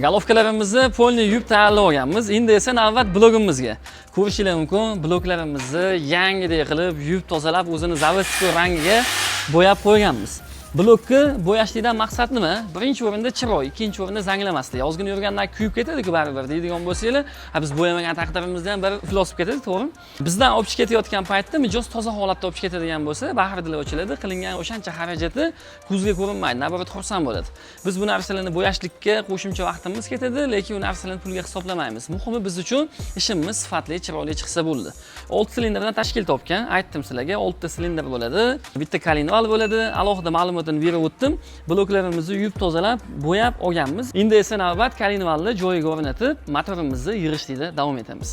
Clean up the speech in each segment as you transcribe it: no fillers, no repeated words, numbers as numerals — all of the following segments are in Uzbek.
Головка larimizni полный yuvib tayyorlab olganmiz. Endi esa navbat blogimizga. Ko'rishingiz mumkin, bloklarimizni yangidek qilib yuvib tozalab, o'zini заводской rangiga bo'yab qo'yganmiz. Blokni bo'yashlikdan maqsad nima? Birinchi o'rinda chiroy, ikkinchi o'rinda zanglamaslik. Ozgina yurgandan kuyib ketadi-ku baribir deydigan bo'lsanglar, ha, biz bo'yamagan taqdirimizda ham baribir iflos bo'lib ketadi, to'g'rimi? Bizdan olib chiqib ketayotgan paytda mijoz toza holatda olib chiqib ketadigan bo'lsa, bahri dili ochiladi, qilingan o'shancha xarajati ko'zga ko'rinmaydi, наоборот xursand bo'ladi. Biz bu narsalarni bo'yashlikka qo'shimcha vaqtimiz ketadi, lekin u narsalarni pulga hisoblamaymiz. Muhimi biz uchun ishimiz sifatli, chiroyli chiqsa bo'ldi. 6 silindrdan tashkil topgan, aytdim sizlarga, 6 ta silindr bo'ladi, bitta коленвал bo'ladi, alohida ma'lumotini berib o'tdim. Bloklarimizni yuvib tozalab, bo'yab olganmiz. Endi esa navbat коленвал ni joyiga o'rnatib, motorimizni yig'ishlikda davom etamiz.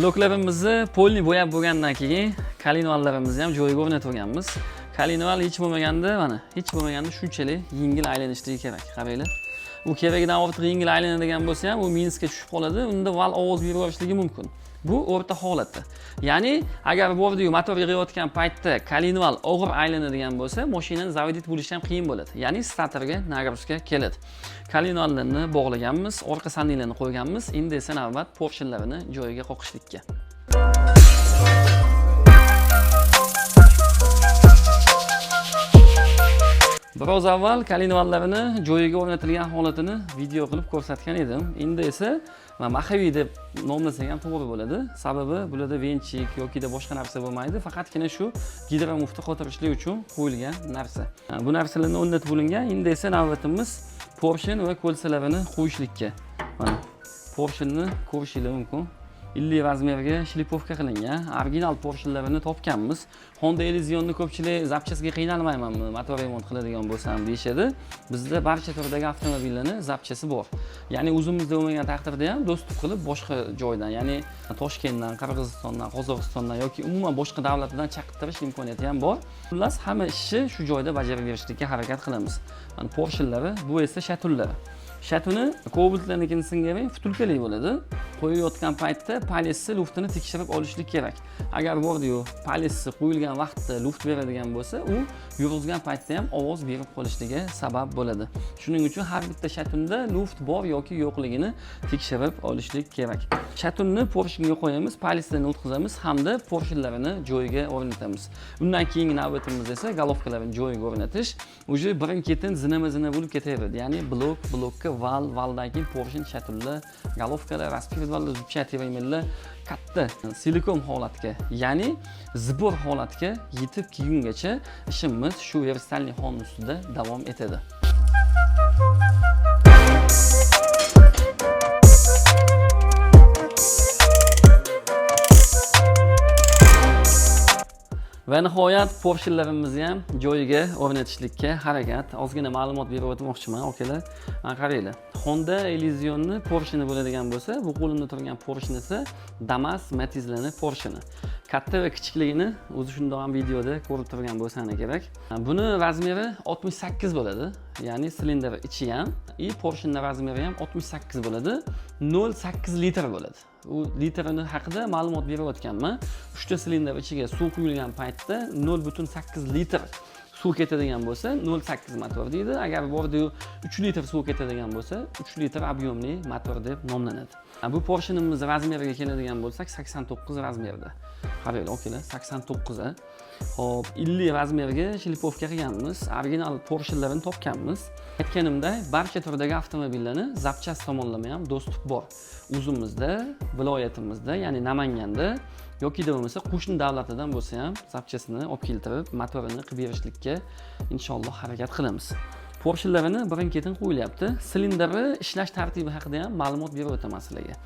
Bloklarimizni полный bo'yab bo'lgandan keyin коленвал larimizni ham joyiga o'rnatib olganmiz. Коленвал hech bo'lmaganda, mana, hech bo'lmaganda shunchalik yengil aylanishligi kerak. Qaranglar. U keragidan ortiq yengil aylanadigan bo'lsa ham, u minusga tushib qoladi, unda val ovoz berib yuborishligi mumkin. Bu o'rta holatda. Ya'ni agar bordiyu motor yig'ayotgan paytda коленвал og'ir aylanadigan bo'lsa, mashinani заводить bo'lishi ham qiyin bo'ladi. Ya'ni statorga нагрузка keladi. Коленвал larni bog'laganmiz, orqa сальник larni qo'yganmiz. Endi esa navbat поршень larini joyiga qoqishlikka. Biroz avval коленвал larini joyiga o'rnatilgan holatini video qilib ko'rsatgan edim. Endi esa маховик deb nomlasak ham to'g'ri bo'ladi. Sababi bularda венчик yokida boshqa narsa bo'lmaydi. Faqatgina shu gidromufni qotirishlik uchun qo'yilgan narsa. Bu narsalarni o'rnatib bo'lingan. Endi esa navbatimiz поршень va кольца larini qo'yishlikka. Mana поршень ni ko'rishingiz mumkin. 50 размер ga шлифовка qilingan. Original поршень larini topganmiz. Honda Elysion'ni ko'pchilik запчасть ga qiynalmaymanmi, motor remont qiladigan bo'lsam deyishadi. Bizda barcha turdagi avtomobillarni запчасть i bor. Ya'ni o'zimizda bo'lmagan taqdirda ham доступ qilib boshqa joydan, ya'ni Toshkentdan, Qirg'izistondan, Qozog'istondan yoki umuman boshqa davlatdan chaqirtirish imkoniyati ham bor. Xullas, hamma ishni shu joyda bajarib berishlikka harakat qilamiz. Mana поршень lari, bu esa шатун lari. Шатун i Kobaltlarnikini singari втулка li bo'ladi. Qo'yayotgan paytda палец si luftini tekshirib olishlik kerak. Agar bordiyu палец si qo'yilgan vaqtda luft beradigan bo'lsa, u yurg'izgan paytda ham ovoz berib qolishiga sabab bo'ladi. Shuning uchun har bitta шатун da luft bor yoki yo'qligini tekshirib olishlik kerak. Шатун ni поршень ga qo'yamiz, палец larni o'tkazamiz hamda поршень larini joyiga o'rnatamiz. Undan keyingi navbatimiz esa головка larni joyiga o'rnatish. Уже birin-ketin zinama-zina bo'lib ketaveradi. Ya'ni blok, blokka val, valdan keyin поршень, шатун lar, головка lar, распредвал lar, зубчатый ремень lar katta silikon holatga, ya'ni сбор holatga yetib kelgungacha ishimiz shu верстальный xon ustida davom etadi. Va nihoyat поршень larimizni ham joyiga o'rnatishlikka harakat. Ozgina ma'lumot berib o'tmoqchiman, akalar. Mana qaranglar. Honda Elysion'ni поршень i bo'ladigan bo'lsa, bu qo'limda turgan поршень isi Damas Matizlarni поршень i. Katta va kichikligini o'zi shundoq ham videoda ko'rib turgan bo'lsanglar kerak. Buni размер i 68 bo'ladi. Ya'ni silindr ichi ham и поршень ni размер i ham 68 bo'ladi. 0.8 litr bo'ladi. U litrini haqida ma'lumot berib o'tganman. 3 ta silindr ichiga suv quyilgan paytda 0.8 litr Suv ketadigan bo'lsa, 0,8 motor deydi. Agar bordiyu 3 litr suv ketadigan bo'lsa, 3 litr объемli motor deb nomlanadi. Bu porshenimiz размер iga keladigan bo'lsak, 89 размер da. Qaranglar, okalar, 89 a. Xo'p, 50 размер ga шлифовка qilganmiz, original porshenlarini topganmiz. Aytganimda, barcha turdagi avtomobillarni запчасть tomonlama ham доступ bor. O'zimizda, viloyatimizda, ya'ni Namanganda yoki bo'lmasa qo'shni davlatlardan bo'lsa ham запчасть ini olib keltirib, motorini qilib berishlikka inshaalloh harakat qilamiz. Porshenlarini birin-ketin qo'yilyapti. Silindrni ishlash tartibi haqida ham ma'lumot berib o'taman sizlarga.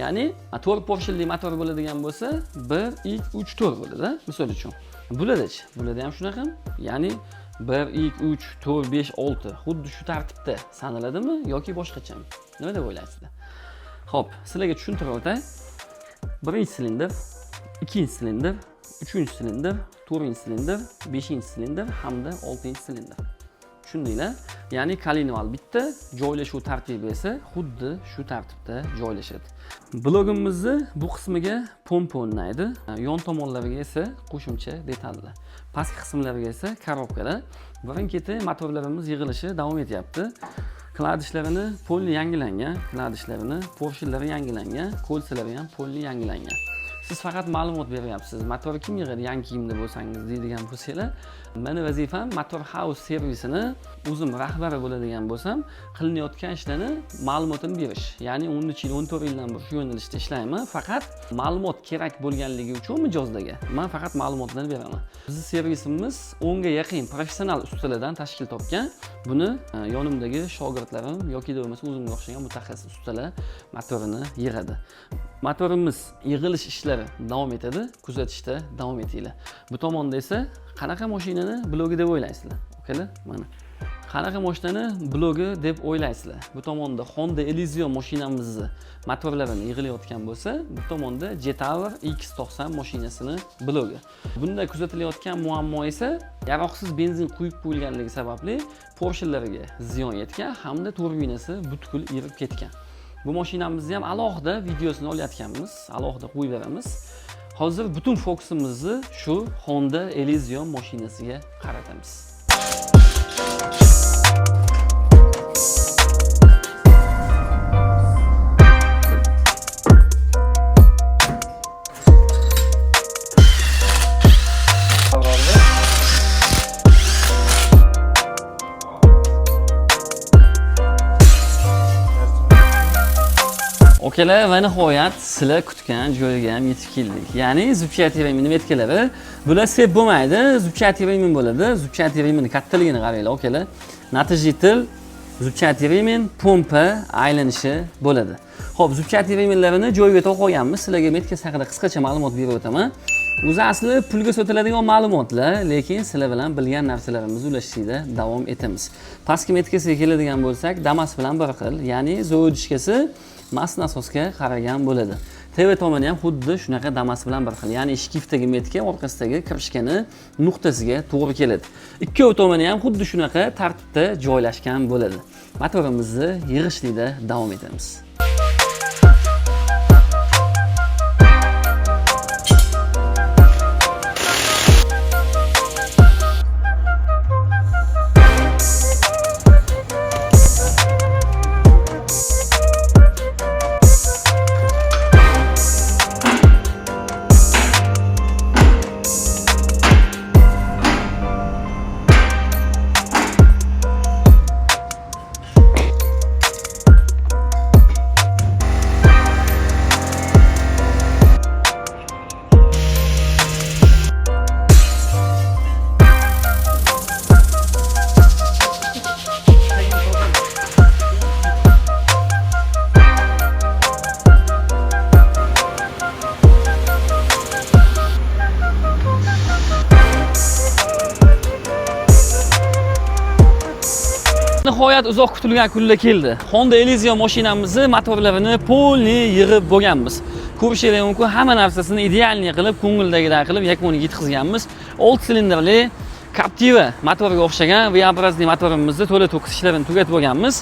Ya'ni 4 porshenli motor bo'ladigan bo'lsa, 1, 2, 3, 4 bo'ladi, misol uchun. Bo'ladi-chi? Bularda ham shunaqa. Ya'ni 1, 2, 3, 4, 5, 6 xuddi shu tartibda sanaladimi yoki boshqachami? Nima deb o'ylaysizlar? Xo'p, sizlarga tushuntirib o'tay. Birinchi silindr, ikkinchi silindr, uchinchi silindr, to'rtinchi silindr, beshinchi silindr hamda oltinchi silindr. Tushundinglar? Ya'ni kolenval bitta, joylashuv tartibi esa xuddi shu tartibda joylashadi. Blogimizni bu qismiga pompa o'rnaydi, yon tomonlariga esa qo'shimcha detallar. Pastki qismlariga esa коробка lar. Birin-ketin motorlarimiz yig'ilishi davom etyapti. Вкладыш larini полный yangilangan, вкладыш larini, porshenlari yangilangan, кольца lari ham полный yangilangan. Siz faqat ma'lumot beryapsiz. Motor kim yig'adi, yangi kiyimda bo'lsangiz deydigan bo'lsanglar, meni vazifam Motor House servisini o'zim rahbari bo'ladigan bo'lsam, qilinayotgan ishlarni ma'lumotini berish. Ya'ni 13 yil, 14 yildan beri shu yo'nalishda ishlayman. Faqat ma'lumot kerak bo'lganligi uchun mijozlarga man faqat ma'lumotlarni beraman. Bizni servisimiz 10 ga yaqin professional ustalardan tashkil topgan. Buni yonimdagi shogirdlarim yoki bo'lmasa o'zimga o'xshagan mutaxassis ustalar motorini yig'adi. Motorimiz yig'ilish ishlari davom etadi, kuzatishda davom etinglar. Bu tomonda esa qanaqa mashinani blogi deb o'ylaysizlar? Okalar, mana. Qanaqa mashinani blogi deb o'ylaysizlar? Bu tomonda Honda Elysion mashinamizni motorlarini yig'ilayotgan bo'lsa, bu tomonda Jetour X90 mashinasini blogi. Bunda kuzatilayotgan muammo esa yaroqsiz benzin quyib qo'yilganligi sababli porshenlariga ziyon yetgan hamda turbinasi butkul erib ketgan. Bu mashinamizni ham alohida videosini olayotganmiz, alohida qo'yib beramiz. Hozir butun fokusimizni shu Honda Elysion mashinasiga qaratamiz. Okalar, va nihoyat sizlar kutgan joyga ham yetib keldik. Ya'ni зубчатый ремень метка lari, bular цепь bo'lmaydi, зубчатый ремень bo'ladi. Зубчатый ремень kattaligini qaranglar, okalar. Натяжитель, зубчатый ремень, pompa aylanishi bo'ladi. Xo'p, зубчатый ремень larini joyiga to'qib olganmiz. Sizlarga метка si haqida qisqacha ma'lumot berib o'taman. O'zi asli pulga sotiladigan ma'lumotlar, lekin sizlar bilan bilgan narsalarimizni ulashishda davom etamiz. Pastki метка siga keladigan bo'lsak, Damas bilan bir xil, ya'ni заводичка si масло насос ga qaragan bo'ladi. TV tomoni ham xuddi shunaqa Damas bilan bir xil, ya'ni шкив dagi метка orqasidagi крышка ni nuqtasiga to'g'ri keladi. Ikkovi tomoni ham xuddi shunaqa tartibda joylashgan bo'ladi. Motorimizni yig'ishlikda davom etamiz. Nihoyat uzoq kutilgan kunlar keldi. Honda Elysion mashinamizni motorlarini полный yig'ib bo'lganmiz. Ko'rishingiz mumkin, hamma narsasini идеальный qilib, ko'ngildagiday qilib yakuniga yetkazganmiz. 6 silindrli Captiva motoriga o'xshagan V-образный motorimizni to'la to'kis ishlarini tugatib bo'lganmiz.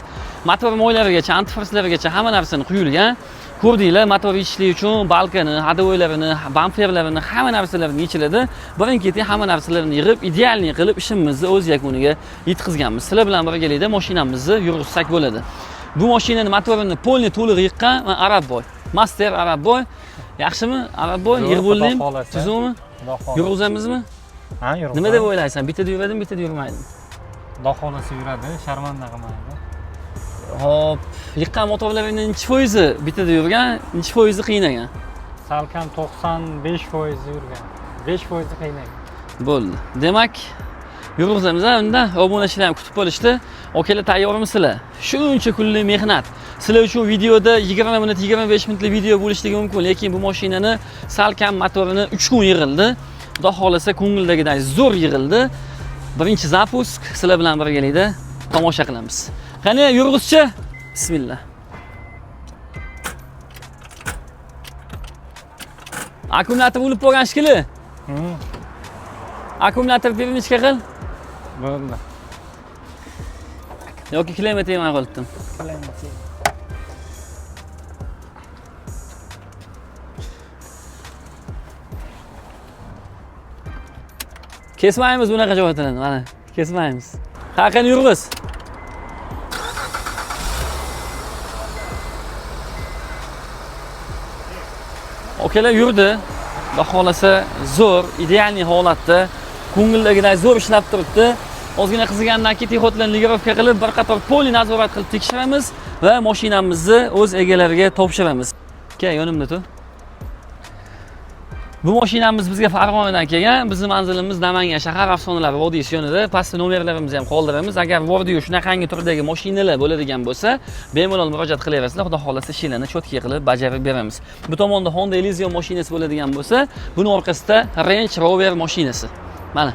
Motor moylarigacha, antifrizlarigacha hamma narsani quyilgan. Ko'rdinglar, motor yechishlik uchun balkani, ходовой larini, bamperlarini, hamma narsalarini yechiladi. Birin-ketin hamma narsalarini yig'ib, идеальный qilib ishimizni o'z yakuniga yetkazganmiz. Sizlar bilan birgalikda mashinamizni yurg'izsak bo'ladi. Bu mashinani motorini полный to'liq yiqqan Arabboy. Master Arabboy. Yaxshimi? Arabboy, Zo'r, yig'ib bo'ldingmi? Xudo xohlasa. Tuzukmi? Xudo xohlasa. Yurg'izamizmi? Ha, yurg'izamiz. Nima deb o'ylaysan? Bittada yuradimi, bittada yurmaydimi? Xudo xohlasa yuradi, sharmanda qilmaydi. Hop, yiqqan motorlaringning nechi foizi bittada yurgan, nechi foizi qiynagan? Salkam 95% yurgan. 5% qiynagan. Bo'ldi. Demak, yurg'izamiz unda. Obunachilar ham kutib qolishdi. Akalar, tayyormisizlar? Shuncha kunlik mehnat. Sizlar uchun videoda 20 minut, 25 minutlik video bo'lishligi mumkin, lekin bu mashinani salkam motorini 3 kun yig'ildi. Xudo xohlasa ko'ngildagiday zo'r yig'ildi. Birinchi запуск sizlar bilan birgalikda tomosha qilamiz. Qani, yurg'izchi? Bismillah. Akkumulyator o'lib qolgan shekilli. Akkumulyator перемычка qil. Bo'ldi. Yoki klemma tegmay qolibdim. Qilaymi? Kesmaymiz bunaqa joylarni, mana kesmaymiz. Ha, qani yurg'iz. Akalar yurdi. Xudo xohlasa zo'r, идеальный holatda, ko'ngildagiday zo'r ishlab turibdi. Ozgina qizigandan keyin техход larni регулировка qilib, bir qator полный nazorat qilib tekshiramiz va mashinamizni o'z egalariga topshiramiz. Kel, yonimda tur. Bu mashinamiz bizga Farg'onadan kelgan. Bizning manzilimiz Namangan shahar, Afsonalar vodiysi yonida. Pastda nomerlarimizni ham qoldiramiz. Agar bordiyu shunaqangi turdagi mashinalar bo'ladigan bo'lsa, bemalol murojaat qilaverasizlar. Xudo xohlasa ishlarni чётко qilib bajarib beramiz. Bu tomonda Honda Elysion mashinasi bo'ladigan bo'lsa, buni orqasida Range Rover mashinasi. Mana.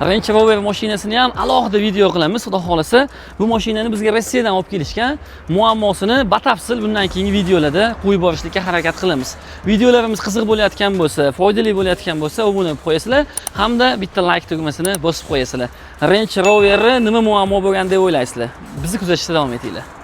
Range Rover mashinasini ham alohida video qilamiz, xudo xohlasa. Bu mashinani bizga Rossiyadan olib kelishgan. Muammosini batafsil bundan keyingi videolarda qo'yib borishlikka harakat qilamiz. Videolarimiz qiziq bo'layotgan bo'lsa, foydali bo'layotgan bo'lsa, obuna bo'lib qo'yasizlar hamda bitta like tugmasini bosib qo'yasizlar. Range Roverni nima muammo bo'lgan deb o'ylaysizlar? Bizni kuzatishda davom etinglar.